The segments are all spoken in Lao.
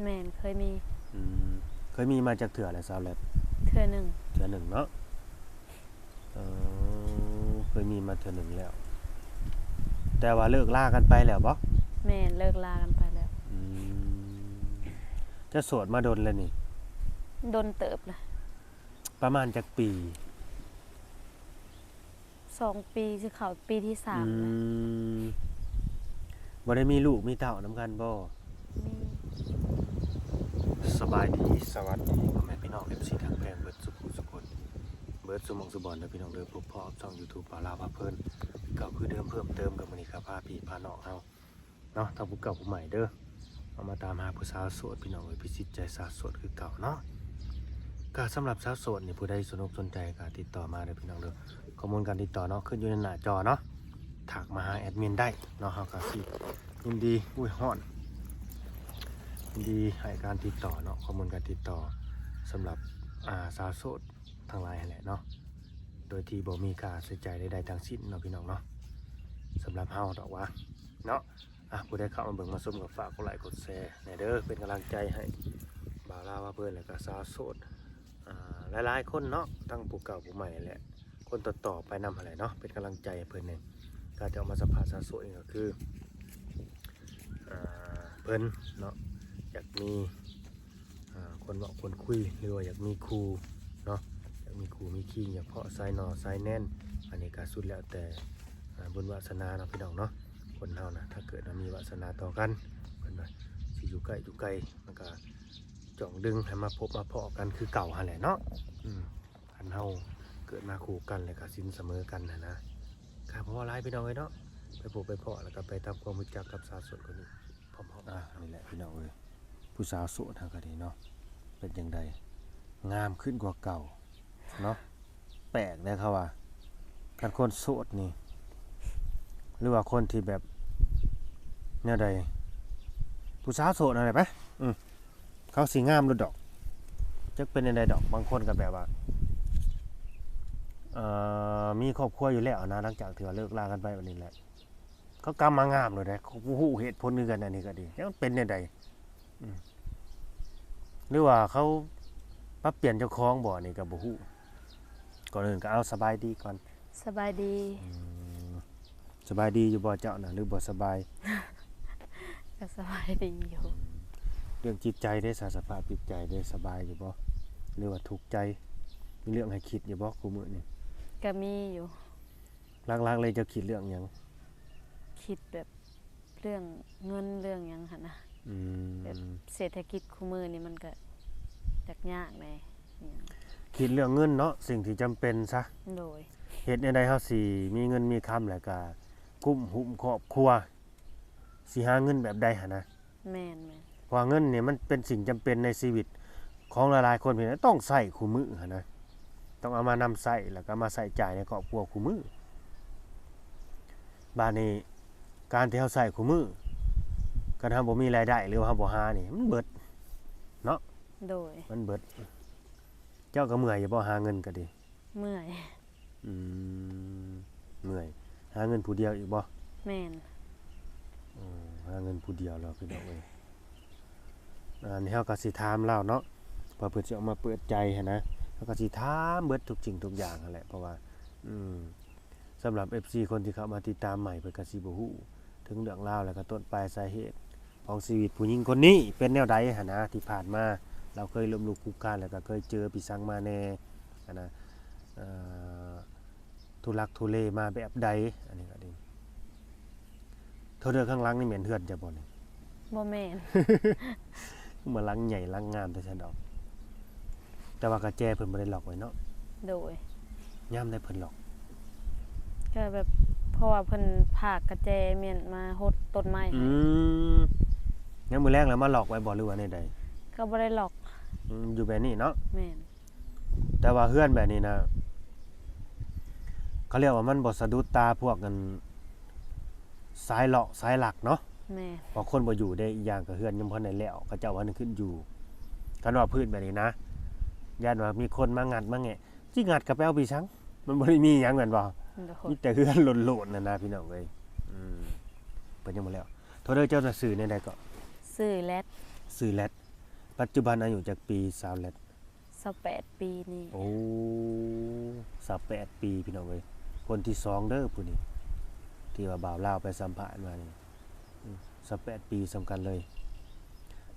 ແມ່ນ ເຄີຍມີ. ອືມ ເຄີຍມີມາຈັກເທື່ອແລ້ວສາວແລັດ? ເທື່ອໜຶ່ງ. ເທື່ອໜຶ່ງເນາະ. ເອີ ເຄີຍມີມາເທື່ອໜຶ່ງແລ້ວ ແຕ່ວ່າເລີກລາກັນໄປແລ້ວບໍ? ແມ່ນ ເລີກລາກັນໄປແລ້ວ. ອືມ ເຈົ້າໂສດມາດົນແລ້ວນີ້? ດົນເຕີບແລ້ວ. ປະມານຈັກປີ? ສອງປີ ຊິເຂົ້າປີທີສາມແລ້ວ. ອືມ ບໍ່ໄດ້ມີລູກມີເຕົ້ານຳກັນບໍ? ມີ. ສະບາຍດີ ສະຫວັດດີ ພໍ່ແມ່ພີ່ນ້ອງ ເອັຟຊີ ທັງແພງເບິດສູ່ຜູ້ສູ່ຄົນ ເບິດສູ່ໝ່ອງສູ່ບ່ອນເດີພີ່ນ້ອງເດີ. ພົບພໍ້ກັບຊ່ອງຢູທູບ ບ່າວລາວພາເພີນ ຄືເກົ່າຄືເດີມ ເພີ່ມເຕີມກັບມື້ນີ້ ກະພາພີ່ພານ້ອງເຮົາ ເນາະ ທັງຜູ້ເກົ່າຜູ້ໃໝ່ເດີ ເອົາມາຕາມຫາຜູ້ສາວໂສດ ພີ່ນ້ອງເອີຍ ພິຊິດໃຈສາວໂສດຄືເກົ່າເນາະ. ກະສຳລັບສາວໂສດນີ້ ຜູ້ໃດສົນອົກສົນໃຈກະຕິດຕໍ່ມາເດີພີ່ນ້ອງເດີ. ຂໍ້ມູນການຕິດຕໍ່ເນາະ ຂຶ້ນຢູ່ໃນໜ້າຈໍເນາະ ທັກມາຫາແອດມິນໄດ້ເນາະ. ເຮົາກະຊິຍິນດີ ອຸ້ຍ ຮ້ອນ ຍິນດີໃຫ້ການຕິດຕໍ່ເນາະ ຂໍ້ມູນການຕິດຕໍ່ ສຳລັບ ອາ ສາວໂສດທັງຫຼາຍຫັ້ນແຫຼະເນາະ ໂດຍທີ່ບໍ່ມີຄ່າໃຊ້ຈ່າຍໃດໆທັງສິ້ນເນາະ ພີ່ນ້ອງເນາະ. ສຳລັບເຮົາດອກວ່າເນາະ ອາ ຜູ້ໃດເຂົ້າມາເບິ່ງມາຊົມກໍຝາກກົດໄລກົດແຊແດ່ເດີ ເປັນກຳລັງໃຈໃຫ້ບ່າວລາວພາເພີນ ແລະກະສາວໂສດ ອາ ຫຼາຍໆຄົນເນາະ ທັງຜູ້ເກົ່າຜູ້ໃໝ່ແຫຼະ ຄົນຕໍ່ໆໄປນຳຫັ້ນແຫຼະເນາະ ເປັນກຳລັງໃຈໃຫ້ເພິ່ນແດ່. ການທີ່ອອກມາສຳພາດສາວໂສດນີ້ກໍຄື ອາ ເພິ່ນເນາະ ຢາກມີ ອາ ຄົນເວົ້າຄົນຄຸຍ ຫຼືວ່າຢາກມີຄູ່ເນາະ ຢາກມີຄູ່ມີຄີງ ຢາກເພາະສາຍໜໍ່ສາຍແໜ້ນ ອັນນີ້ກະສຸດແລ້ວແຕ່ ອາ ບຸນວາສະນາເນາະ ພີ່ນ້ອງເນາະ. ຄົນເຮົານະ ຖ້າເກີດວ່າມີວາສະນາຕໍ່ກັນ ເພິ່ນວ່າຊິຢູ່ໃກ້ຢູ່ໄກ ມັນກະຈ່ອງດຶງໃຫ້ມາພົບມາພໍ້ກັນຄືເກົ່າຫັ້ນແຫຼະເນາະ. ອືມ ຄັນເຮົາເກີດມາຄູ່ກັນ ແລ້ວກະສິນສະເໝີກັນຫັ້ນນະ. ກະບໍ່ເວົ້າຫຼາຍ ພີ່ນ້ອງເອີຍເນາະ ໄປພົບໄປພໍ້ ແລ້ວກະໄປທຳຄວາມຮູ້ຈັກກັບສາວໂສດຄົນນີ້ ພ້ອມໆ ອ່າ ນີ້ແຫຼະພີ່ນ້ອງເອີຍ ຜູ້ສາວໂສດເຮົາກໍດີເນາະ ເປັນຈັ່ງໃດ? ງາມຂຶ້ນກວ່າເກົ່າເນາະ. ແປກເດ້ເຂົາວ່າ ຄັນຄົນໂສດນີ້ ຫຼືວ່າຄົນທີ່ແບບແນວໃດ ຜູ້ສາວໂສດນັ້ນແຫຼະໄປ ອືມ ເຂົາຊິງາມໂລດດອກ. ຈັກເປັນແນວໃດດອກ ບາງຄົນກໍແບບວ່າ ເອີ ມີຄອບຄົວຢູ່ແລ້ວນະ ຫຼັງຈາກທີ່ວ່າເລີກລາກັນໄປແບບນີ້ແຫຼະ ເຂົາກັບມາງາມໂລດເດ້. ເຂົາບໍ່ຮູ້ເຫດຜົນຄືກັນ ອັນນີ້ກໍດີ ຈັກມັນເປັນແນວໃດ ອືມ ຫຼືວ່າເຂົາປັບປ່ຽນເຈົ້າຂອງບໍ ອັນນີ້ກໍບໍ່ຮູ້. ກ່ອນອື່ນກໍເອົາສະບາຍດີກ່ອນ. ສະບາຍດີ. ອືມ ສະບາຍດີຢູ່ບໍ່ເຈົ້ານະ ຫຼືບໍ່ສະບາຍ? ກໍສະບາຍດີຢູ່. ອືມ ເລື່ອງຈິດໃຈເດ້ ສະ ສະພາບຈິດໃຈເດ້ ສະບາຍຢູ່ບໍ່ ຫຼືວ່າທຸກໃຈ? ມີເລື່ອງໃຫ້ຄິດຢູ່ບໍ່ຄູ່ມື້ນີ້? ກໍມີຢູ່. ຫຼັກໆເລີຍ ເຈົ້າຄິດເລື່ອງຫຍັງ? ຄິດແບບເລື່ອງເງິນເລື່ອງຫຍັງຫັ້ນນະ. ອືມ ແບບເສດຖະກິດຄູ່ມື້ນີ້ມັນກໍຢາກຍາກແດ່. ຄິດເລື່ອງເງິນເນາະ ສິ່ງທີ່ຈຳເປັນຊະ. ໂດຍ. ເຮັດແນວໃດເຮົາຊິມີເງິນມີຄຳ ແລ້ວກະກຸ້ມຫຸ້ມຄອບຄົວ ຊິຫາເງິນແບບໃດຫັ້ນນະ. ແມ່ນໆ. ເພາະວ່າເງິນນີ້ມັນເປັນສິ່ງຈຳເປັນໃນຊີວິດຂອງຫຼາຍໆຄົນ ເພິ່ນຕ້ອງໃຊ້ຄູ່ມື້ຫັ້ນນະ ຕ້ອງເອົາມານຳໃຊ້ ແລ້ວກໍເອົາມາໃຊ້ຈ່າຍໃນຄອບຄົວຄູ່ມື້. ບາດນີ້ການທີ່ເຮົາໃຊ້ຄູ່ມື້ ຄັນເຮົາບໍ່ມີລາຍໄດ້ ຫຼືວ່າເຮົາບໍ່ຫານີ້ ມັນເບິດເນາະ. ໂດຍ. ມັນເບິດ. ເຈົ້າກໍເມື່ອຍຢູ່ບໍ່ ຫາເງິນກໍດີ? ເມື່ອຍ. ອືມ ເມື່ອຍ. ຫາເງິນຜູ້ດຽວອີກບໍ່? ແມ່ນ. ໂອ້ ຫາເງິນຜູ້ດຽວແລ້ວ ພີ່ນ້ອງເອີຍ. ອັນນີ້ເຮົາກໍຊິຖາມລາວເນາະ ເພື່ອເພິ່ນຊິອອກມາເປີດໃຈຫັ້ນນະ ເຮົາກໍຊິຖາມເບິດທຸກສິ່ງທຸກຢ່າງຫັ້ນແຫຼະ ເພາະວ່າ ອືມ ສຳລັບເອັຟຊີຄົນທີ່ເຂົ້າມາຕິດຕາມໃໝ່ ເພິ່ນກໍຊິບໍ່ຮູ້ເຖິງເລື່ອງລາວ ແລ້ວກໍຕົ້ນປາຍສາເຫດຂອງຊີວິດຜູ້ຍິງຄົນນີ້ເປັນແນວໃດຫັ້ນນະ. ທີ່ຜ່ານມາລາວເຄີຍລົ້ມລຸກຄຸກຄານ ແລ້ວກໍເຄີຍເຈີປີສັງມາແດ່ຫັ້ນນະ ເອີ ທຸລັກທຸເລມາແບບໃດ. ອັນນີ້ກໍດີ. ໂທເດີ ຂ້າງຫຼັງນີ້ແມ່ນເຮືອນເຈົ້າບໍ່ນີ້? ບໍ່ແມ່ນ. ມາຫຼັງໃຫຍ່ຫຼັງງາມແທ້ຊັ້ນດອກ. ແຕ່ວ່າກະແຈເພິ່ນບໍ່ໄດ້ລັອກໄວ້ເນາະ? ໂດຍ. ຍາມໃດເພິ່ນລັອກ? ກະແບບ ເພາະວ່າເພິ່ນພາກະແຈແມ່ນມາຫົດຕົ້ນໄມ້. ອືມ ຍາມມື້ແລງແລ້ວມາລັອກໄວ້ບໍ່ ຫຼືວ່າແນວໃດ? ກໍບໍ່ໄດ້ລັອກ. ອືມ ຢູ່ແບບນີ້ເນາະ? ແມ່ນ. ແຕ່ວ່າເຮືອນແບບນີ້ນະ ເຂົາເອີ້ນວ່າມັນບໍ່ສະດຸດຕາພວກອັນສາຍເລາະສາຍລັກເນາະ. ແມ່ນ. ເພາະຄົນບໍ່ຢູ່ເດ້. ອີກຢ່າງກໍເຮືອນຍັງບໍ່ທັນໄດ້ແລ້ວ ເຂົາເຈົ້າບໍ່ທັນໄດ້ຂຶ້ນຢູ່. ຄັນວ່າພື້ນແບບນີ້ນະ ຢ້ານວ່າມີຄົນມາງັດມາແງະ ຊິງັດກໍໄປເອົາໄປສັງ? ມັນບໍ່ໄດ້ມີຫຍັງແມ່ນບໍ່? ໂດຍ. ມີແຕ່ເຮືອນໂລນໆນັ້ນນະ ພີ່ນ້ອງເອີຍ. ອືມ ເພິ່ນຍັງບໍ່ແລ້ວ. ໂທເດີ ເຈົ້ານະຊື່ແນວໃດເກາະ? ຊື່ແລັດ. ຊື່ແລັດ. ປັດຈຸບັນອາຍຸຈັກປີສາວແລັດ? ຊາວແປດປີນີ້. ໂອ້ ຊາວແປດປີພີ່ນ້ອງເອີຍ ຄົນທີສອງເດີຜູ້ນີ້ ທີ່ວ່າບ່າວລາວໄປສຳພາດມານີ້ ອືມ ຊາວແປດປີສ່ຳກັນເລີຍ.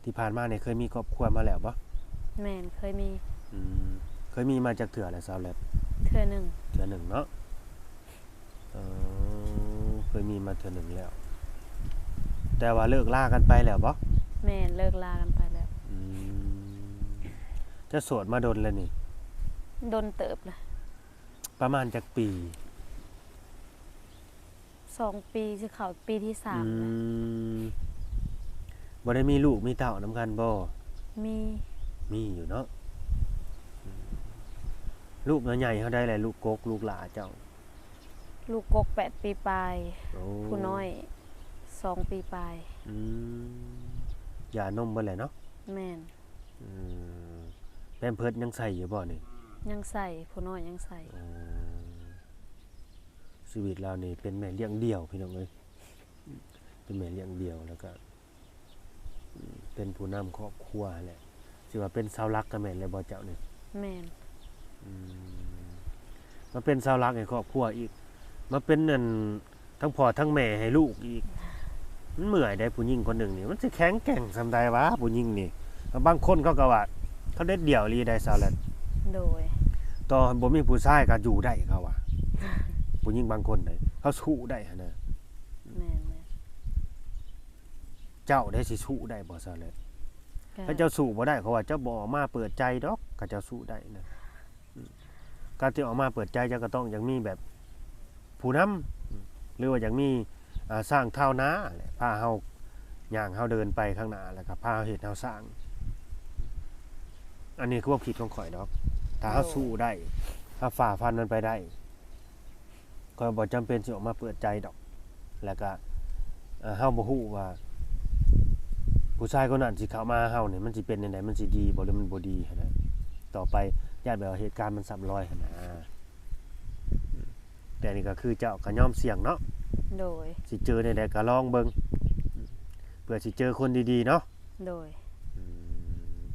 ທີ່ຜ່ານມານີ້ເຄີຍມີຄອບຄົວມາແລ້ວບໍ່? ແມ່ນ ເຄີຍມີ. ອືມ ເຄີຍມີມາຈັກເທື່ອແລ້ວສາວແລັດ? ເທື່ອໜຶ່ງ. ເທື່ອໜຶ່ງເນາະ. ເອີ ເຄີຍມີມາເທື່ອໜຶ່ງແລ້ວ ແຕ່ວ່າເລີກລາກັນໄປແລ້ວບໍ່? ແມ່ນ ເລີກລາກັນໄປແລ້ວ. ອືມ ເຈົ້າໂສດມາດົນແລ້ວນີ້? ດົນເຕີບແລ້ວ. ປະມານຈັກປີ? ສອງປີ ຊິເຂົ້າປີທີສາມ. ອືມ ບໍ່ໄດ້ມີລູກມີເຕົ້ານຳກັນບໍ່? ມີ ມີຢູ່ເນາະ. ອືມ ລູກນະໃຫຍ່ເທົ່າໃດແລ້ວ ລູກກົກ ລູກຫຼ້າເຈົ້າ? ລູກກົກແປດປີປາຍ. ໂອ້ ຜູ້ນ້ອຍສອງປີປາຍ. ອືມ ຢານົມເບິດແລ້ວເນາະ? ແມ່ນ. ອືມ ແພມເພີດຍັງໃສ່ຢູ່ບໍ່ນີ້? ຍັງໃສ່ ຜູ້ນ້ອຍຍັງໃສ່. ອໍ ຊີວິດລາວນີ້ເປັນແມ່ລ້ຽງດ່ຽວພີ່ນ້ອງເອີຍ ເປັນແມ່ລ້ຽງດ່ຽວ ແລ້ວກະ ເປັນຜູ້ນຳຄອບຄົວຫັ້ນແຫຼະ ຊິວ່າເປັນເສົາຫຼັກກະແມ່ນແລ້ວບໍ່ເຈົ້ານີ້? ແມ່ນ. ອືມ ມາເປັນເສົາຫຼັກໃຫ້ຄອບຄົວອີກ ມາເປັນອັນ ທັງພໍ່ທັງແມ່ໃຫ້ລູກອີກ ມັນເມື່ອຍເດ້. ຜູ້ຍິງຄົນໜຶ່ງນີ້ ມັນຊິແຂງແກ່ງສ່ຳໃດວະ ຜູ້ຍິງນີ້? ບາງຄົນເຂົາກໍວ່າ ເຂົາເດັດດ່ຽວອີ່ຫຼີໄດ໋ສາວແລັດ. ໂດຍ. ຕໍ່ບໍ່ມີຜູ້ຊາຍກໍຢູ່ໄດ້ເຂົາວ່າ ຜູ້ຍິງບາງຄົນເດ້ ເຂົາສູ້ໄດ້ຫັ້ນນະ. ແມ່ນໆ. ເຈົ້າເດ້ຊິສູ້ໄດ້ບໍ່ສາວແລັດ? ຄັນເຈົ້າສູ້ບໍ່ໄດ້ ເຂົາວ່າເຈົ້າບໍ່ອອກມາເປີດໃຈດອກ ຄັນເຈົ້າສູ້ໄດ້ນະ. ການທີ່ອອກມາເປີດໃຈ ເຈົ້າກໍຕ້ອງຢາກມີແບບຜູ້ນຳ ຫຼືວ່າຢາກມີ ອາ ຊ້າງທ້າວໜ້າແຫຼະ ພາເຮົາຍ່າງເຮົາເດີນໄປຂ້າງໜ້າ ແລ້ວກໍພາເຮົາເຮັດເຮົາສ້າງ. ອັນນີ້ຄືຄວາມຄິດຂອງຂ້ອຍດອກ. ຖ້າເຮົາ ໂດຍ ສູ້ໄດ້ ເຮົາຝ່າຟັນມັນໄປໄດ້ ຂ້ອຍບໍ່ຈຳເປັນຊິອອກມາເປີດໃຈດອກ. ແລ້ວກະ ເຮົາບໍ່ຮູ້ວ່າ ຜູ້ຊາຍຄົນນັ້ນຊິເຂົ້າມາຫາເຮົານີ້ ມັນຊິເປັນຈັ່ງໃດ ມັນຊິດີບໍ່ ຫຼືມັນບໍ່ດີຫັ້ນນະ. ຕໍ່ໄປຢ້ານແບບວ່າເຫດການມັນຊ້ຳລອຍຫັ້ນນະ. ແຕ່ນີ້ກໍຄືເຈົ້າກໍຍອມສ່ຽງເນາະ. ໂດຍ. ຊິເຈີແນວໃດກໍລອງເບິ່ງ ເພື່ອຊິເຈີຄົນດີໆເນາະ. ໂດຍ. ອືມ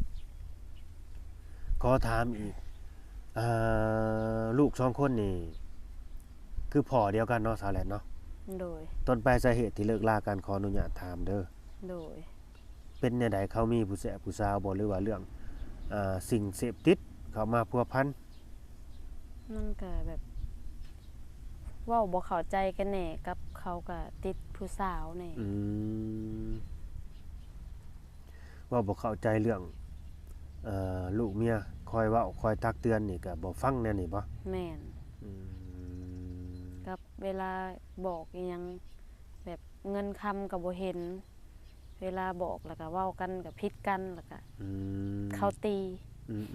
ຂໍຖາມອີກ ອ່າ ລູກສອງຄົນນີ້ ຄືພໍ່ດຽວກັນເນາະ ສາວແລັດເນາະ? ໂດຍ. ຕົ້ນປາຍສາເຫດທີ່ເລີກລາກັນ ຂໍອະນຸຍາດຖາມເດີ. ໂດຍ. ເປັນແນວໃດ ເຂົາມີຜູ້ແຊະຜູ້ສາວບໍ່ ຫຼືວ່າເລື່ອງ ອ່າ ສິ່ງເສບຕິດເຂົ້າມາພົວພັນ? ມັນກະແບບ ເວົ້າບໍ່ເຂົ້າໃຈກັນແດ່ ກັບເຂົາກະຕິດຜູ້ສາວແດ່. ອືມ ເວົ້າບໍ່ເຂົ້າໃຈເລື່ອງ ເອີ ລູກເມຍຄອຍເວົ້າຄອຍຕັກເຕືອນນີ້ກະບໍ່ຟັງແນວນີ້ບໍ່? ແມ່ນ. ອືມ ກັບເວລາບອກອີ່ຫຍັງ ແບບເງິນຄຳກະບໍ່ເຫັນ ເວລາບອກແລ້ວກະເວົ້າກັນກະຜິດກັນ ແລ້ວກະ ອືມ ເຂົາຕີ. ອືມໆ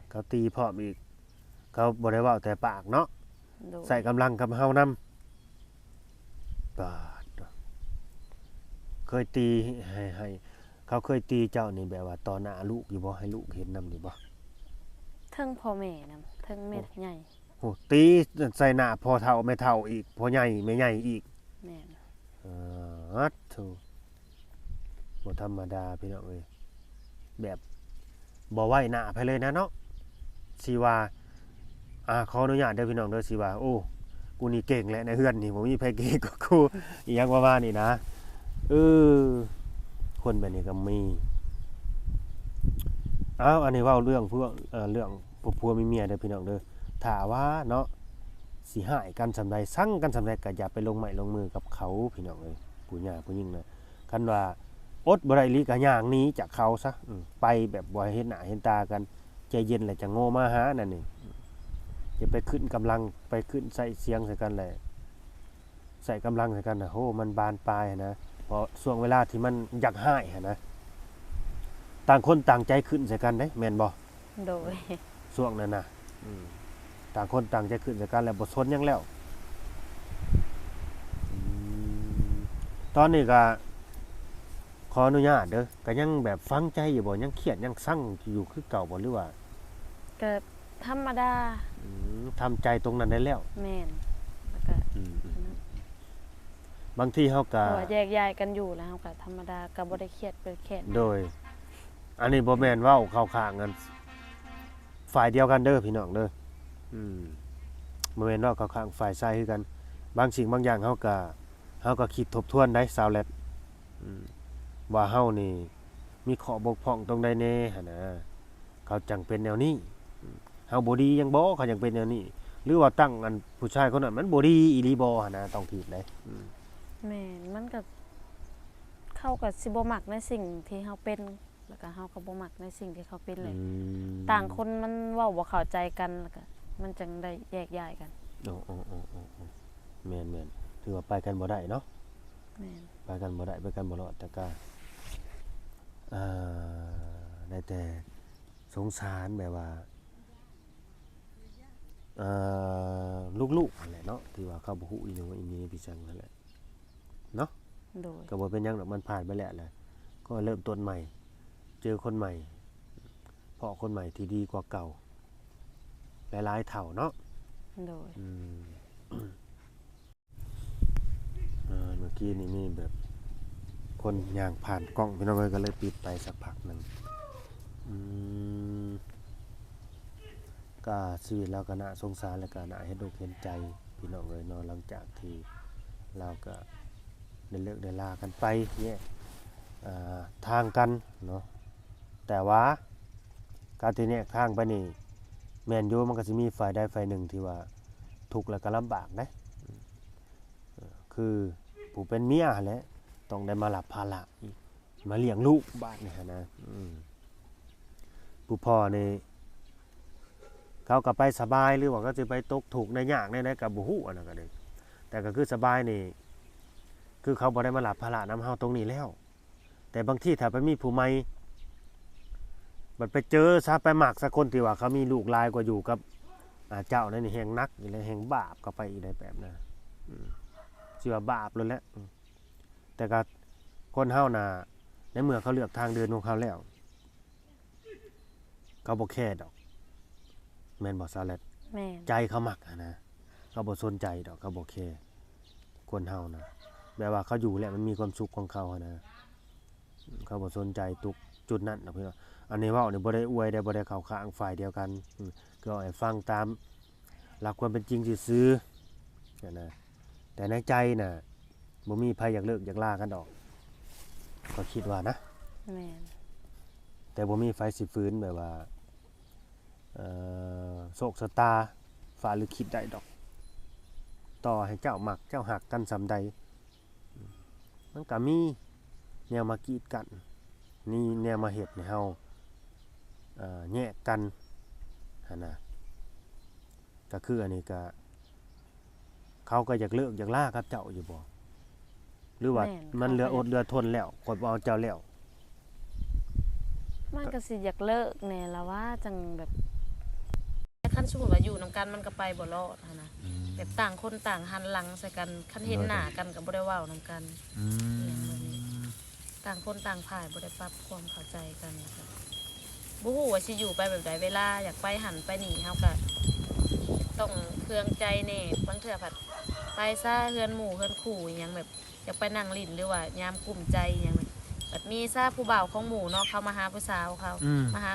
ໆ ເຂົາຕີພ້ອມອີກ ເຂົາບໍ່ໄດ້ເວົ້າແຕ່ປາກເນາະ. ໂດຍ. ໃຊ້ກຳລັງກັບເຮົານຳ. ປາດ ເຄີຍຕີໃຫ້ ໃຫ້ ເຂົາເຄີຍຕີເຈົ້ານີ້ແບບວ່າຕໍ່ໜ້າລູກຢູ່ບໍ່? ໃຫ້ລູກເຫັນນຳຢູ່ບໍ່? ເທິງພໍ່ແມ່ນຳ ເທິງແມ່ໃຫຍ່. ໂອ້ ໂອ້ ຕີໃສ່ໜ້າພໍ່ເຖົ້າແມ່ເຖົ້າອີກ ພໍ່ໃຫຍ່ແມ່ໃຫຍ່ອີກ. ແມ່ນ. ປາດໂທ້ ບໍ່ທຳມະດາພີ່ນ້ອງເອີຍ ແບບບໍ່ໄວ້ໜ້າໃຜເລີຍນະເນາະ. ຊິວ່າ ອ່າ ຂໍອະນຸຍາດເດີພີ່ນ້ອງເດີ ຊິວ່າ ໂອ້ ກູນີ້ເກັ່ງແຫຼະ ໃນເຮືອນນີ້ບໍ່ມີໃຜເກັ່ງກວ່າກູ ອີ່ຫຍັງປະມານນີ້ນະ. ເອີ ຄົນແບບນີ້ກໍມີ. ອ້າວ ອັນນີ້ເວົ້າເລື່ອງພວກ ເອີ ເລື່ອງ ພວກຜົວມີເມຍເດີພີ່ນ້ອງເດີ. ຖ້າວ່າເນາະ ຊິຮ້າຍກັນສ່ຳໃດ ຊັງກັນສ່ຳໃດ ກໍຢ່າໄປລົງໄມ້ລົງມືກັບເຂົາພີ່ນ້ອງເອີຍ ຜູ້ຍ່າຜູ້ຍິງນະ. ຄັນວ່າອົດບໍ່ໄດ້ອີ່ຫຼີກໍຍ່າງໜີຈາກເຂົາຊະ ອືມ ໄປແບບບໍ່ໃຫ້ເຫັນໜ້າເຫັນຕາກັນ ໃຈເຢັນແລ້ວຈັ່ງໂງ່ມາຫານັ້ນນີ້. ຢ່າໄປຂຶ້ນກຳລັງ ໄປຂຶ້ນໃຊ້ສຽງໃສ່ກັນແຫຼະ ໃຊ້ກຳລັງໃສ່ກັນນະ ໂຫ ມັນບານປາຍຫັ້ນນະ. ເພາະຊ່ວງເວລາທີ່ມັນຢາກຮ້າຍຫັ້ນນະ ຕ່າງຄົນຕ່າງໃຈຂຶ້ນໃສ່ກັນເດ້ ແມ່ນບໍ່? ໂດຍ. ຊ່ວງນັ້ນນະ ອືມ ຕ່າງຄົນຕ່າງໃຈຂຶ້ນໃສ່ກັນແລ້ວ ບໍ່ສົນຫຍັງແລ້ວ. ອືມ ຕອນນີ້ກະຂໍອະນຸຍາດເດີ ກະຍັງແບບຝັງໃຈຢູ່ບໍ່? ຍັງຄຽດຍັງຊັງຢູ່ຄືເກົ່າບໍ່ ຫຼືວ່າ? ກະທຳມະດາ. ອືມ ທຳໃຈຕົງນັ້ນໄດ້ແລ້ວ. ແມ່ນ. ແລ້ວກະ ອືມ ອືມ ບາງທີເຮົາກະ ເພາະວ່າແຍກຍ້າຍກັນຢູ່ແລ້ວ ເຮົາກະທຳມະດາ ກະບໍ່ໄດ້ຄຽດ ບໍ່ໄດ້ແຄ້ນ. ໂດຍ. ອັນນີ້ບໍ່ແມ່ນເວົ້າເຂົ້າຂ້າງອັນ ຝ່າຍດຽວກັນເດີພີ່ນ້ອງເດີ. ອືມ ບໍ່ແມ່ນເວົ້າເຂົ້າຂ້າງຝ່າຍຊາຍຄືກັນ. ບາງສິ່ງບາງຢ່າງເຮົາກະ ເຮົາກະຄິດທົບທວນໄດ໋ ສາວແລັດ ອືມ ວ່າເຮົານີ້ມີຂໍ້ບົກຜ່ອງຕົງໃດແດ່ຫັ້ນນະ ເຂົາຈັ່ງເປັນແນວນີ້. ເຮົາບໍ່ດີຫຍັງບໍ ເຂົາຈັ່ງເປັນແນວນີ້ ຫຼືວ່າຕັ້ງອັນຜູ້ຊາຍຄົນນັ້ນມັນບໍ່ດີອີ່ຫຼີບໍຫັ້ນນະ ຕ້ອງຄິດໄດ໋. ອືມ ແມ່ນ ມັນກະ ເຂົາກະຊິບໍ່ມັກໃນສິ່ງທີ່ເຮົາເປັນ ແລ້ວກະເຮົາກະບໍ່ມັກໃນສິ່ງທີ່ເຂົາເປັນແຫຼະ. ອືມ ຕ່າງຄົນມັນເວົ້າບໍ່ເຂົ້າໃຈກັນ ແລ້ວກະມັນຈັ່ງໄດ້ແຍກຍ້າຍກັນ. ໂອ້ ໂອ້ ແມ່ນໆ ຖືວ່າໄປກັນບໍ່ໄດ້ເນາະ. ແມ່ນ ໄປກັນບໍ່ໄດ້ ໄປກັນບໍ່ລອດ ແຕ່ກະ ເອີ ໄດ້ແຕ່ສົງສານແບບວ່າ ເອີ ລູກໆຫັ້ນແຫຼະເນາະ ທີ່ວ່າເຂົາບໍ່ຮູ້ອີ່ໜູອີ່ໜີໄປຈັ່ງຫັ້ນແຫຼະເນາະ. ໂດຍ ກະບໍ່ເປັນຫຍັງດອກ ມັນຜ່ານໄປແລ້ວແຫຼະ ກໍເລີ່ມຕົ້ນໃໝ່ ເຈີຄົນໃໝ່ ເພາະຄົນໃໝ່ທີ່ດີກວ່າເກົ່າຫຼາຍໆເທົ່າເນາະ. ໂດຍ ອືມ ເອີ ເມື່ອກີ້ນີ້ມີແບບຄົນຍ່າງຜ່ານກ້ອງ ພີ່ນ້ອງເອີຍ ກະເລີຍປິດໄປສັກພັກໜຶ່ງ. ອືມ ກະຊີວິດລາວກະໜ້າສົງສານ ແລະກະໜ້າເຫັນອົກເຫັນໃຈ ພີ່ນ້ອງເອີຍເນາະ ຫຼັງຈາກທີ່ລາວກະໄດ້ເລີກໄດ້ລາກັນໄປ ແຍກ ເອີ ທາງກັນເນາະ. ແຕ່ວ່າການທີ່ແຍກທາງໄປນີ້ ແມ່ນຢູ່ ມັນກະຊິມີຝ່າຍໃດຝ່າຍໜຶ່ງທີ່ວ່າທຸກ ແລະກະລຳບາກເດ້. ຄືຜູ້ເປັນເມຍຫັ້ນແຫຼະ ຕ້ອງໄດ້ມາຮັບພາລະອີກ ມາລ້ຽງລູກບາດນີ້ຫັ້ນນະ. ອືມ ຜູ້ພໍ່ນີ້ ເຂົາກະໄປສະບາຍ ຫຼືວ່າເຂົາຊິໄປຕົກທຸກໄດ້ຍາກແນວໃດກະບໍ່ຮູ້ ອັນນັ້ນກະເດ້. ແຕ່ກະຄືສະບາຍນີ້ ຄືເຂົາບໍ່ໄດ້ມາຮັບພາລະນຳເຮົາຕົງນີ້ແລ້ວ. ແຕ່ບາງທີຖ້າໄປມີຜູ້ໃໝ່ ບັດໄປເຈີຊະ ໄປມັກຊະຄົນທີ່ວ່າເຂົາມີລູກຫຼາຍກວ່າ ຢູ່ກັບ ອາ ເຈົ້ານັ້ນນີ້ ແຮ່ງໜັກອີກແລ້ວ ແຮ່ງບາບເຂົ້າໄປອີກໄດ໋ແບບນັ້ນ. ອືມ ຊິວ່າບາບໂລດແຫຼະ. ອືມ ແຕ່ກະຄົນເຮົານະ ໃນເມື່ອເຂົາເລືອກທາງເດີນຂອງເຂົາແລ້ວ ເຂົາບໍ່ແຄດອກ ແມ່ນບໍ່ສາວແລັດ? ແມ່ນ ໃຈເຂົາມັກຫັ້ນນະ ເຂົາບໍ່ສົນໃຈດອກ ເຂົາບໍ່ແຄ. ຄົນເຮົານະ ແບບວ່າເຂົາຢູ່ແລ້ວມັນມີຄວາມສຸກຂອງເຂົາຫັ້ນນະ ເຂົາບໍ່ສົນໃຈຕຸກຈຸດນັ້ນດອກພີ່ນ້ອງ. ອັນນີ້ເວົ້ານີ້ບໍ່ໄດ້ອວຍເດ້ ບໍ່ໄດ້ເຂົ້າຂ້າງຝ່າຍດຽວກັນ ອືມ ກໍເວົ້າໃຫ້ຟັງຕາມຫຼັກຄວາມເປັນຈິງຊື່ໆ ຫັ້ນນະ. ແຕ່ໃນໃຈນະ ບໍ່ມີໃຜຢາກເລີກຢາກລາກັນດອກ ຂ້ອຍຄິດວ່ານະ. ແມ່ນ ແຕ່ບໍ່ມີໃຜຊິຝືນແບບວ່າ ເອີ ໂຊກຊະຕາຟ້າລິຂິດໄດ້ດອກ. ຕໍ່ໃຫ້ເຈົ້າມັກເຈົ້າຮັກກັນສ່ຳໃດ ມັນກະມີແນວມາກີດກັ້ນ ມີແນວມາເຮັດໃຫ້ເຮົາ ເອີ ແຍກກັນຫັ້ນນະ. ກະຄືອັນນີ້ກະ ເຂົາກະຢາກເລີກຢາກລາກັບເຈົ້າຢູ່ບໍ່ ຫຼືວ່າ ແມ່ນ ມັນເຫຼືອອົດເຫຼືອທົນແລ້ວ ຂ້ອຍບໍ່ເອົາເຈົ້າແລ້ວ? ມັນກະຊິຢາກເລີກແດ່ລະວ່າ ຈັ່ງແບບ ຄັນສົມມຸດວ່າຢູ່ນຳກັນມັນກະໄປບໍ່ລອດຫັ້ນນະ. ອືມ ແບບຕ່າງຄົນຕ່າງຫັນຫຼັງໃສ່ກັນ ຄັນເຫັນໜ້າກັນກະບໍ່ໄດ້ເວົ້ານຳກັນ ອືມ ອີ່ຫຍັງແບບນີ້. ຕ່າງຄົນຕ່າງຝ່າຍບໍ່ໄດ້ປັບຄວາມເຂົ້າໃຈກັນ ແລ້ວກະບໍ່ຮູ້ວ່າຊິຢູ່ໄປແບບໃດ. ເວລາຢາກໄປຫັ້ນໄປນີ້ ເຮົາກະຕ້ອງເຄືອງໃຈແດ່ ບາງເທື່ອພັດໄປຊະ ເຮືອນໝູ່ເຮືອນຄູ່ອີ່ຫຍັງ ແບບຢາກໄປນັ່ງຫຼິ້ນ ຫຼືວ່າຍາມກຸ້ມໃຈອີ່ຫຍັງ ແບບມີຊະຜູ້ບ່າວຂອງໝູ່ເນາະ ເຂົາມາຫາຜູ້ສາວເຂົາ ອືມ ມາຫາ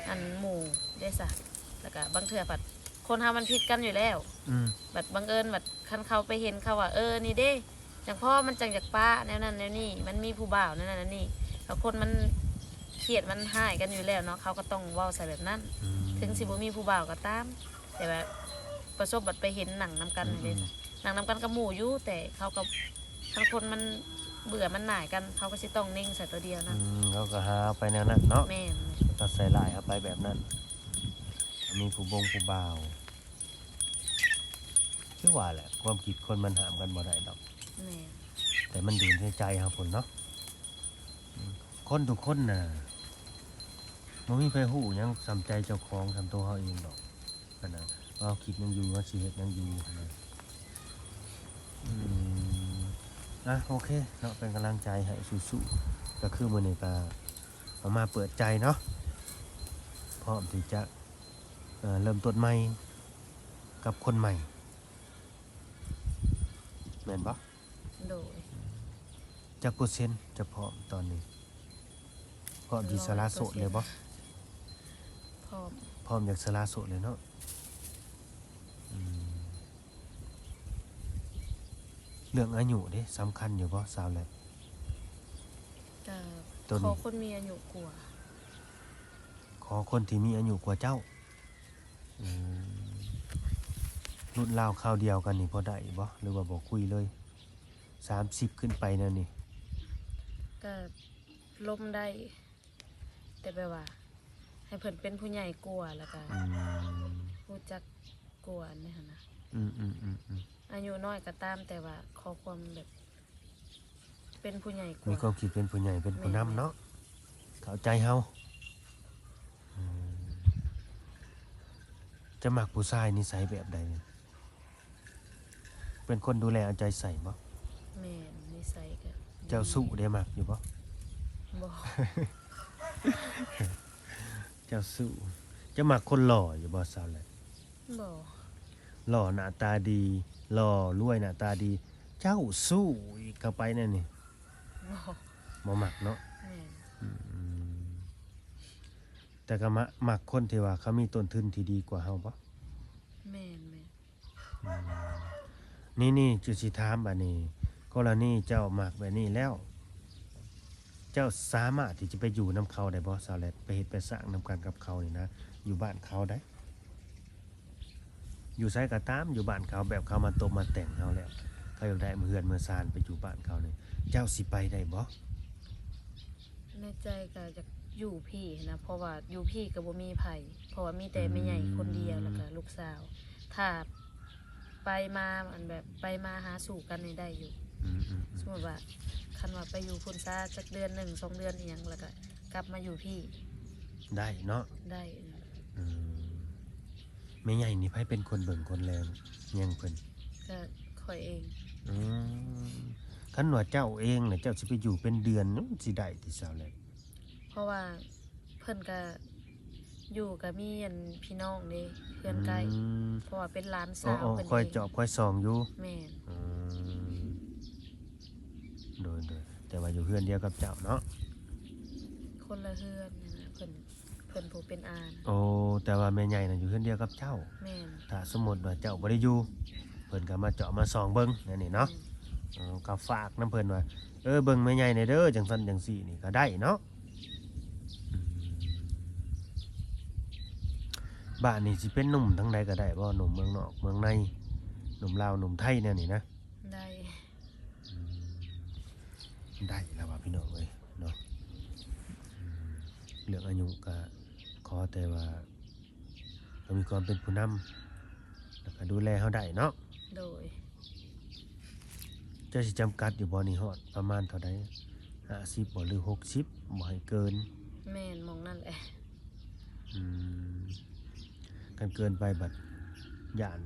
ອັນ ໝູ່ເດ້ຊະ. ແລ້ວກະບາງເທື່ອພັດຄົນເຮົາມັນຜິດກັນຢູ່ແລ້ວ ອືມ ບັດບັງເອີນ ບັດຄັນເຂົາໄປເຫັນ ເຂົາວ່າ ເອີ ນີ້ເດ້ ຈັ່ງພໍມັນຈັ່ງຢາກປະ ແນວນັ້ນແນວນີ້ ມັນມີຜູ້ບ່າວແນວນັ້ນແນວນີ້ ແລ້ວຄົນມັນຄຽດມັນຮ້າຍກັນຢູ່ແລ້ວເນາະ ເຂົາກະຕ້ອງເວົ້າໃສ່ແບບນັ້ນ ອືມ ເຖິງຊິບໍ່ມີຜູ້ບ່າວກະຕາມ. ແຕ່ວ່າປະສົບບັດໄປເຫັນນັ່ງນຳກັນ ອືມ ເດ້ ອືມ ນັ່ງນຳກັນກັບໝູ່ຢູ່ ແຕ່ເຂົາກະ ຄັນຄົນມັນເບື່ອມັນໜ່າຍກັນ ເຂົາກະຊິຕ້ອງເນັ່ງໃສ່ໂຕດຽວນັ້ນ ອືມ ເຂົາກະຫາໄປແນວນັ້ນເນາະ. ແມ່ນ ກະໃສ່ຮ້າຍເຮົາໄປແບບນັ້ນ ມີຜູ້ບົງຜູ້ບ່າວ ຄືວ່າແຫຼະ ຄວາມຄິດຄົນມັນຫ້າມກັນບໍ່ໄດ້ດອກ. ແມ່ນ ແຕ່ມັນຢູ່ໃນໃຈເຮົາພຸ້ນເນາະ. ອືມ ຄົນທຸກຄົນນະ ບໍ່ມີໃຜຮູ້ຫຍັງສ່ຳໃຈເຈົ້າຂອງ ສ່ຳໂຕເຮົາເອງດອກ ຫັ້ນນະ ວ່າເຮົາຄິດຫຍັງຢູ່ ເຮົາຊິເຮັດຫຍັງຢູ່ ຫັ້ນນະ. ອືມ ອ່ະ ໂອເຄເນາະ ເປັນກຳລັງໃຈໃຫ້ສູ້ໆ. ກະຄືມື້ນີ້ກະເອົາມາເປີດໃຈເນາະ ພ້ອມທີ່ຈະ ເອີ ເລີ່ມຕົ້ນໃໝ່ກັບຄົນໃໝ່ ແມ່ນບໍ່? ໂດຍ ຈັກເປີເຊັນຈະພ້ອມຕອນນີ້? ພ້ອມທີ່ສະຫຼະໂສດເລີຍບໍ່? ພ້ອມ ພ້ອມຢາກສະຫຼະໂສດເລີຍເນາະ. ອືມ ເລື່ອງອາຍຸເດ້ ສຳຄັນຢູ່ບໍ່ ສາວແລັດ? ກໍ ໂຕນີ້ ຂໍຄົນມີອາຍຸກວ່າ ຂໍຄົນທີ່ມີອາຍຸກວ່າເຈົ້າ. ອືມ ລຸ້ນລາວຄາວດຽວກັນນີ້ພໍໄດ້ບໍ່ ຫຼືວ່າບໍ່ຄຸຍເລີຍ? ສາມສິບຂຶ້ນໄປແນວນີ້ ກໍລົມໄດ້ ແຕ່ແບບວ່າໃຫ້ເພິ່ນເປັນຜູ້ໃຫຍ່ກວ່າ ແລ້ວກໍ ອືມ ຮູ້ຈັກກວ່ານີ້ຫັ້ນນະ. ອືມໆໆໆ ອາຍຸນ້ອຍກໍຕາມ ແຕ່ວ່າຂໍຄວາມແບບເປັນຜູ້ໃຫຍ່ກວ່າ ມີຄວາມຄິດເປັນຜູ້ໃຫຍ່ ເປັນຜູ້ນຳເນາະ. ແມ່ນໆ ເຂົ້າໃຈເຮົາ. ອືມ ຈະມັກຜູ້ຊາຍນິໄສແບບໃດ? ເປັນຄົນດູແລເອົາໃຈໃສ່ບໍ່? ແມ່ນ ນິໄສກໍ ເຈົ້າຊູ້ເດ້ ມັກຢູ່ບໍ່? ບໍ່ ເຈົ້າຊູ້. ຈະມັກຄົນຫຼໍ່ຢູ່ບໍ່ ສາວແລັດ? ບໍ່. ຫຼໍ່ໜ້າຕາດີ ຫຼໍ່ລວຍໜ້າຕາດີ ເຈົ້າຊູ້ອີກເຂົ້າໄປແນວນີ້? ບໍ່ ບໍ່ມັກເນາະ. ແມ່ນ. ອືມ ແຕ່ກໍມັກ ມັກຄົນທີ່ວ່າເຂົາມີຕົ້ນທຶນທີ່ດີກວ່າເຮົາບໍ່? ແມ່ນໆ. ອືມ ນີ້ໆ ຈະຊິຖາມບາດນີ້ ກໍລະນີເຈົ້າມັກແບບນີ້ແລ້ວ ເຈົ້າສາມາດທີ່ຈະໄປຢູ່ນຳເຂົາໄດ້ບໍ່ ສາວແລັດ? ໄປເຮັດໄປສ້າງນຳກັນກັບເຂົານີ້ນະ ຢູ່ບ້ານເຂົາໄດ໋ ຢູ່ໃສກໍຕາມ ຢູ່ບ້ານເຂົາ ແບບເຂົາມາຕົບມາແຕ່ງເຮົາແລ້ວ ເຂົາຢາກໄດ້ເຮືອນເມືອຊານໄປຢູ່ບ້ານເຂົານີ້ ເຈົ້າຊິໄປໄດ້ບໍ່? ໃນໃຈກໍຢາກຢູ່ພີ້ນະ ເພາະວ່າຢູ່ພີ້ກໍບໍ່ມີໃຜ ເພາະວ່າມີແຕ່ແມ່ໃຫຍ່ຄົນດຽວ ອືມ ແລ້ວກໍລູກສາວ ຖ້າໄປມາ ອັນແບບໄປມາຫາສູ່ກັນນີ້ໄດ້ຢູ່. ອືມໆໆ ສົມມຸດວ່າ ຄັນວ່າໄປຢູ່ພຸ້ນຊະຈັກເດືອນໜຶ່ງສອງເດືອນອີ່ຫຍັງ ແລ້ວກໍກັບມາຢູ່ພີ້ ໄດ້ເນາະ? ໄດ້. ອືມ ອືມ ແມ່ໃຫຍ່ນີ້ໃຜເປັນຄົນເບິ່ງຄົນແລແຍງເພິ່ນ? ກໍຂ້ອຍເອງ. ອືມ ຄັນວ່າເຈົ້າເອງນະ ເຈົ້າຊິໄປຢູ່ເປັນເດືອນ ມັນຊິໄດ້ຕິ ສາວແລັດ? ເພາະວ່າເພິ່ນກະຢູ່ ກະມີອັນພີ່ນ້ອງເດ້ ເຮືອນໃກ້ ອືມ ເພາະວ່າເປັນຫຼານສາວ ໂອ້ ເພິ່ນ ໂອ້ ເອງ ຄອຍຈອບຄອຍສ່ອງຢູ່. ແມ່ນ. ອືມ ໂດຍໆ ແຕ່ວ່າຢູ່ເຮືອນດຽວກັບເຈົ້າເນາະ? ຄົນລະເຮືອນຫັ້ນນະ ເພິ່ນ ເພິ່ນຜູ້ເປັນອານ. ໂອ້ ແຕ່ວ່າແມ່ໃຫຍ່ນະຢູ່ເຮືອນດຽວກັບເຈົ້າ? ແມ່ນ. ຖ້າສົມມຸດວ່າເຈົ້າບໍ່ໄດ້ຢູ່ ເພິ່ນກໍມາເຈາະມາສ່ອງເບິ່ງແນວນີ້ເນາະ? ແມ່ນ. ເອີ ກໍຝາກນຳເພິ່ນວ່າ ເອີ ເບິ່ງແມ່ໃຫຍ່ແດ່ເດີ ຈັ່ງຊັ້ນຈັ່ງຊີ້ນີ້ກໍໄດ້ເນາະ? ອືມ ບ້ານນີ້ຊິເປັນໜຸ່ມທາງໃດກໍໄດ້ບໍ່? ໜຸ່ມເມືອງນອກເມືອງໃນ ໜຸ່ມລາວໜຸ່ມໄທແນວນີ້ນະ? ໄດ້. ອືມ ໄດ້ລະວ່າພີ່ນ້ອງເອີຍເນາະ. ອືມ ເລື່ອງອາຍຸກະຂໍແຕ່ວ່າ ກໍມີຄວາມເປັນຜູ້ນຳ ແລ້ວກໍດູແລເຮົາໄດ້ເນາະ? ໂດຍ. ເຈົ້າຊິຈຳກັດຢູ່ບໍ່ນີ້ ຮອດປະມານເທົ່າໃດ? ຫ້າສິບບໍ່ ຫຼື ຫົກສິບ ບໍ່ໃຫ້ເກີນ? ແມ່ນ ໝ່ອງນັ້ນແຫຼະ. ອືມ ຄັນເກີນໄປບັດຢ້ານ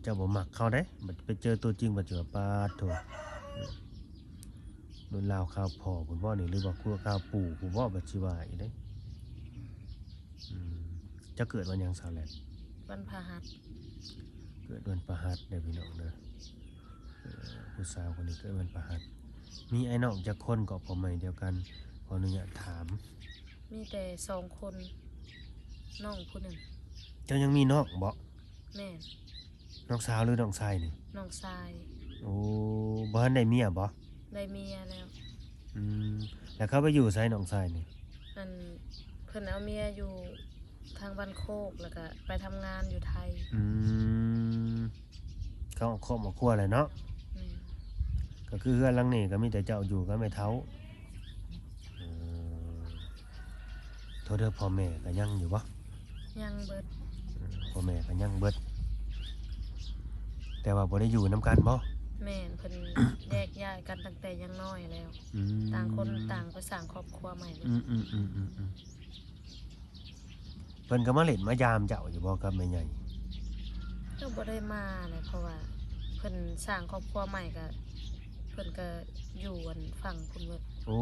ເຈົ້າບໍ່ມັກເຂົາເດ້ ບັດໄປເຈີຕົວຈິງບັດຊິວ່າ ປາດໂທ້ ລຸ້ນລາວຄາວພໍ່ພຸ້ນບໍ່ນີ້ ຫຼືວ່າຄົວຄາວປູ່ພຸ້ນບໍ່ ບັດຊິວ່າອີກເດ້. ອືມ ເຈົ້າເກີດວັນຫຍັງ ສາວແລັດ? ວັນພະຫັດ. ເກີດວັນພະຫັດເດີພີ່ນ້ອງເດີ. ເອີ ຜູ້ສາວຄົນນີ້ເກີດວັນພະຫັດ. ມີອ້າຍນ້ອງຈັກຄົນເກາະ ພໍ່ໃຫຍ່ດຽວກັນ? ຂໍອະນຸຍາດຖາມ. ມີແຕ່ສອງຄົນ ນ້ອງຜູ້ໜຶ່ງ. ເຈົ້າຍັງມີນ້ອງບໍ? ແມ່ນ. ນ້ອງສາວ ຫຼື ນ້ອງຊາຍນີ້? ນ້ອງຊາຍ. ໂອ້ ບໍ່ທັນໄດ້ເມຍບໍ? ໄດ້ເມຍແລ້ວ. ອືມ ແລ້ວເຂົາໄປຢູ່ໃສ ນ້ອງຊາຍນີ້? ອັນ ເພິ່ນເອົາເມຍຢູ່ທາງບ້ານໂຄກ ແລ້ວກະໄປທຳງານຢູ່ໄທ. ອືມ ເຂົາເອົາຄອບເອົາຄົວແລ້ວເນາະ? ແມ່ນ. ກໍຄືເຮືອນຫຼັງນີ້ກໍມີແຕ່ເຈົ້າຢູ່ກັບແມ່ເຖົ້າ. ເອີ ໂທດເດີ ພໍ່ແມ່ກໍຍັງຢູ່ບໍ່? ຍັງເບິດ. ເອີ ພໍ່ແມ່ກໍຍັງເບິດ ແຕ່ວ່າບໍ່ໄດ້ຢູ່ນຳກັນບໍ? ແມ່ນ ເພິ່ນແຍກຍ້າຍກັນຕັ້ງແຕ່ຍັງນ້ອຍແລ້ວ. ອືມ ຕ່າງຄົນຕ່າງໄປສ້າງຄອບຄົວໃໝ່. ອືມໆໆໆ. ເພິ່ນກໍມາຫຼິ້ນມາຢາມເຈົ້າຢູ່ບໍ່ກັບແມ່ໃຫຍ່? ກໍບໍ່ໄດ້ມາແຫຼະ ເພາະວ່າເພິ່ນສ້າງຄອບຄົວໃໝ່ ກໍເພິ່ນກໍຢູ່ອັນຝັ່ງພຸ້ນເບິດ. ໂອ້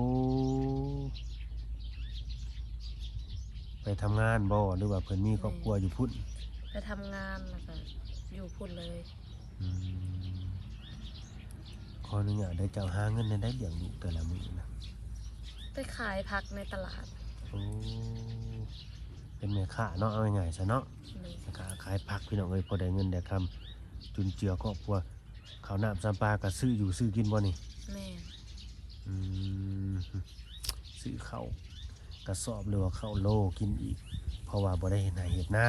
ໄປທຳງານບໍ່ ຫຼືວ່າເພິ່ນມີຄອບຄົວຢູ່ພຸ້ນ? ໄປທຳງານ ແລ້ວກໍຢູ່ພຸ້ນເລີຍ. ອືມ ຂໍອະນຸຍາດເດີ ເຈົ້າຫາເງິນແນວໃດລ້ຽງລູກແຕ່ລະມື້ນະ? ໄປຂາຍຜັກໃນຕະຫຼາດ. ໂອ້ ເປັນແມ່ຄ້າເນາະ ເອົາງ່າຍໆຊະເນາະ ໂດຍ ແມ່ຄ້າຂາຍຜັກ ພີ່ນ້ອງເອີຍ ພໍໄດ້ເງິນໄດ້ຄຳ ຈຸນເຈືອຄອບຄົວ ເຂົ້ານ້ຳຊຳປາກໍຊື້ຢູ່ຊື້ກິນບໍ່ນີ້? ແມ່ນ ອືມ ຊື້ເຂົ້າກະສອບ ຫຼືວ່າເຂົ້າໂລກິນອີກ ເພາະວ່າບໍ່ໄດ້ເຮັດໄຮ່ເຮັດນາ.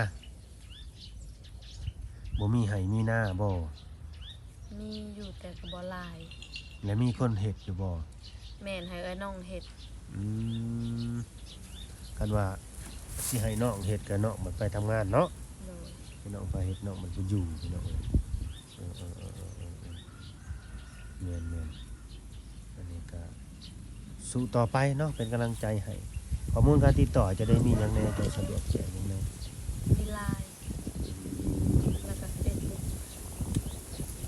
ບໍ່ມີໄຮ່ມີນາບໍ່? ມີຢູ່ແຕ່ກໍບໍ່ຫຼາຍ. ແລະມີຄົນເຮັດຢູ່ບໍ່? ແມ່ນ ໃຫ້ເອື້ອຍນ້ອງເຮັດ. ອືມ ຄັນວ່າຊິໃຫ້ນ້ອງເຮັດ ກໍນ້ອງມັນໄປທຳງານເນາະ. ໂດຍ ໃຫ້ນ້ອງໄປເຮັດ ນ້ອງມັນໄປຢູ່ ພີ່ນ້ອງເອີຍ. ເອີ ເອີ ເອີ ເອີ ເອີ ແມ່ນໆ ອັນນີ້ກໍ ສູ້ຕໍ່ໄປເນາະ ເປັນກຳລັງໃຈໃຫ້. ຂໍ້ມູນການຕິດຕໍ່ຈະໄດ້ມີຫຍັງແດ່? ເຈົ້າສະດວກແຈ້ງຫຍັງແດ່? ມີ Line ແລ້ວກໍ Facebook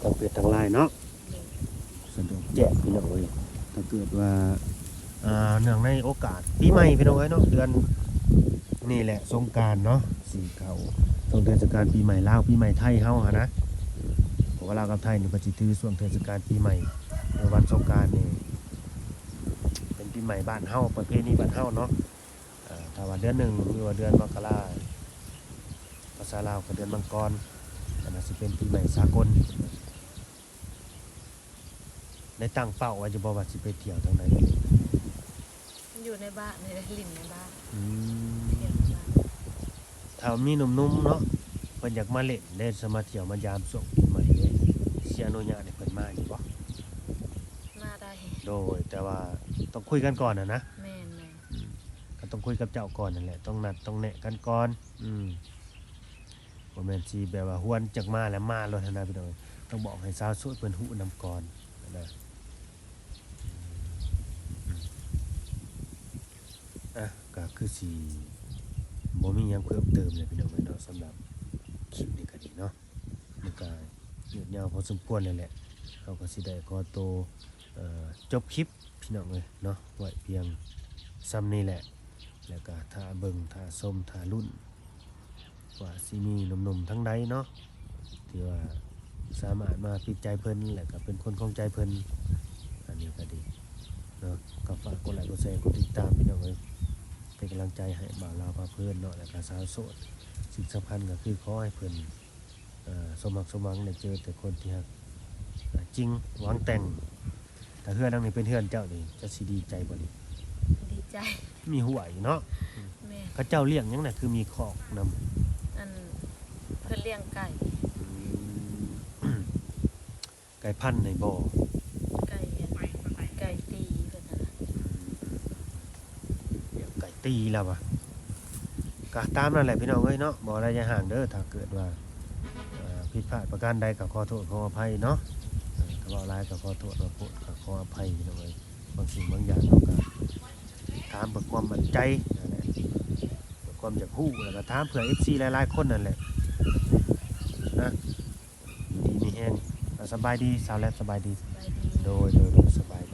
ທັງເຟສທັງ Line ເນາະ. ໂດຍ ສະດວກແຈ້ງ ພີ່ນ້ອງເອີຍ. ຖ້າເກີດວ່າ ອ່າ ເນື່ອງໃນໂອກາດປີໃໝ່ ພີ່ນ້ອງເອີຍເນາະ ເດືອນນີ້ແຫຼະ ສົງການເນາະ ຊິເຂົ້າຊ່ວງເທດສະການປີໃໝ່ລາວ ປີໃໝ່ໄທເຮົາຫັ້ນນະ. ເພາະວ່າລາວກັບໄທນີ້ ເພິ່ນຊິຖືຊ່ວງເທດສະການປີໃໝ່ ຫຼື ວັນສົງການນີ້ ເປັນປີໃໝ່ບ້ານເຮົາ ປະເພນີບ້ານເຮົາເນາະ. ເອີ ຖ້າວ່າເດືອນໜຶ່ງ ຫຼືວ່າເດືອນມະກະລາ ພາສາລາວກໍເດືອນມັງກອນ ອັນນັ້ນຊິເປັນປີໃໝ່ສາກົນ. ໄດ້ຕັ້ງເປົ້າໄວ້ຢູ່ບໍ່ວ່າຊິໄປທ່ຽວທາງໃດ? ຢູ່ໃນບ້ານນີ້ແຫຼະ ຫຼິ້ນໃນບ້ານ. ອືມ ທ່ຽວໃນບ້ານ. ຖ້າມີໜຸ່ມໆເນາະ ເພິ່ນຢາກມາຫຼິ້ນເດ້ ຊິມາທ່ຽວມາຢາມຊ່ວງປີໃໝ່ເດ້ ຊິອະນຸຍາດໃຫ້ເພິ່ນມາຢູ່ບໍ່? ມາໄດ້. ໂດຍ ແຕ່ວ່າຕ້ອງຄຸຍກັນກ່ອນຫັ້ນນະ. ແມ່ນໆ ອືມ ກໍຕ້ອງຄຸຍກັບເຈົ້າກ່ອນຫັ້ນແຫຼະ ຕ້ອງນັດຕ້ອງແນະກັນກ່ອນ. ອືມ ບໍ່ແມ່ນຊິແບບວ່າຫວນຈັກມາແລ້ວມາໂລດຫັ້ນນະ ພີ່ນ້ອງເອີຍ. ຕ້ອງບອກໃຫ້ສາວໂສດເພິ່ນຮູ້ນຳກ່ອນນະ. ອາ ກໍຄືຊິບໍ່ມີຫຍັງເພີ່ມເຕີມແລ້ວ ພີ່ນ້ອງເອີຍເນາະ. ສຳລັບຄລິບນີ້ກໍດີເນາະ ມັນກໍຍືດຍາວພໍສົມຄວນແລ້ວແຫຼະ. ເຮົາກໍຊິໄດ້ຂໍໂຕ ເອີ ຈົບຄລິບ ພີ່ນ້ອງເອີຍເນາະ ໄວ້ພຽງສ່ຳນີ້ແຫຼະ. ແລ້ວກໍຖ້າເບິ່ງ ຖ້າຊົມ ຖ້າລຸ້ນ ວ່າຊິມີໜຸ່ມໆທາງໃດເນາະ ທີ່ວ່າສາມາດມາຜິດໃຈເພິ່ນ ແລ້ວກໍເປັນຄົນຂອງໃຈເພິ່ນ ອັນນີ້ກໍດີເນາະ. ກໍຝາກກົດໄລ ກົດແຊ ກົດຕິດຕາມ ພີ່ນ້ອງເອີຍ ເປັນກຳລັງໃຈໃຫ້ບ່າວລາວພາເພີນເນາະ ແລ້ວກໍສາວໂສດ. ສິ່ງສຳຄັນກໍຄືຂໍໃຫ້ເພິ່ນ ເອີ ສົມຫວັງ ສົມຫວັງ ໄດ້ເຈີແຕ່ຄົນທີ່ຮັກ ເອີ ຈິງ ຫວັງແຕ່ງ. ຖ້າເຮືອນຫຼັງນີ້ເປັນເຮືອນເຈົ້ານີ້ ເຈົ້າຊິດີໃຈບໍ່ນີ້? ດີໃຈ. ມີຫ້ວຍເນາະ. ແມ່ນ. ເຂົາເຈົ້າລ້ຽງຫຍັງນະ ຄືມີຄອກນຳ? ອັນ ເພິ່ນລ້ຽງໄກ່. ອືມ ໄກ່ພັນໃນບໍ່? ໄກ່ ໄກ່ຕີເພິ່ນນະ. ອືມ ລ້ຽງໄກ່ຕີແລ້ວວ່າ ກະຕາມນັ້ນແຫຼະ ພີ່ນ້ອງເອີຍເນາະ. ບໍ່ໄດ້ຢ່າຫ່າງເດີ ຖ້າເກີດວ່າ ເອີ ຜິດພາດປະການໃດກໍຂໍໂທດຂໍອະໄພເນາະ. ເອີ ກໍເວົ້າຫຼາຍກໍຂໍໂທດ ເວົ້າໂພດກໍຂໍອະໄພ ພີ່ນ້ອງເອີຍ. ບາງສິ່ງບາງຢ່າງເຮົາກໍຖາມເພື່ອຄວາມໝັ້ນໃຈນັ້ນແຫຼະ ເພື່ອຄວາມຢາກຮູ້ ແລ້ວກໍຖາມເພື່ອເອັຟຊີຫຼາຍໆຄົນນັ້ນແຫຼະນະ. ຢູ່ດີມີແຮງ. ອ່າ ສະບາຍດີ ສາວແລັດ ສະບາຍດີ. ສະບາຍດີ. ໂດຍ ໂດຍ ໂດຍ ສະບາຍດີ.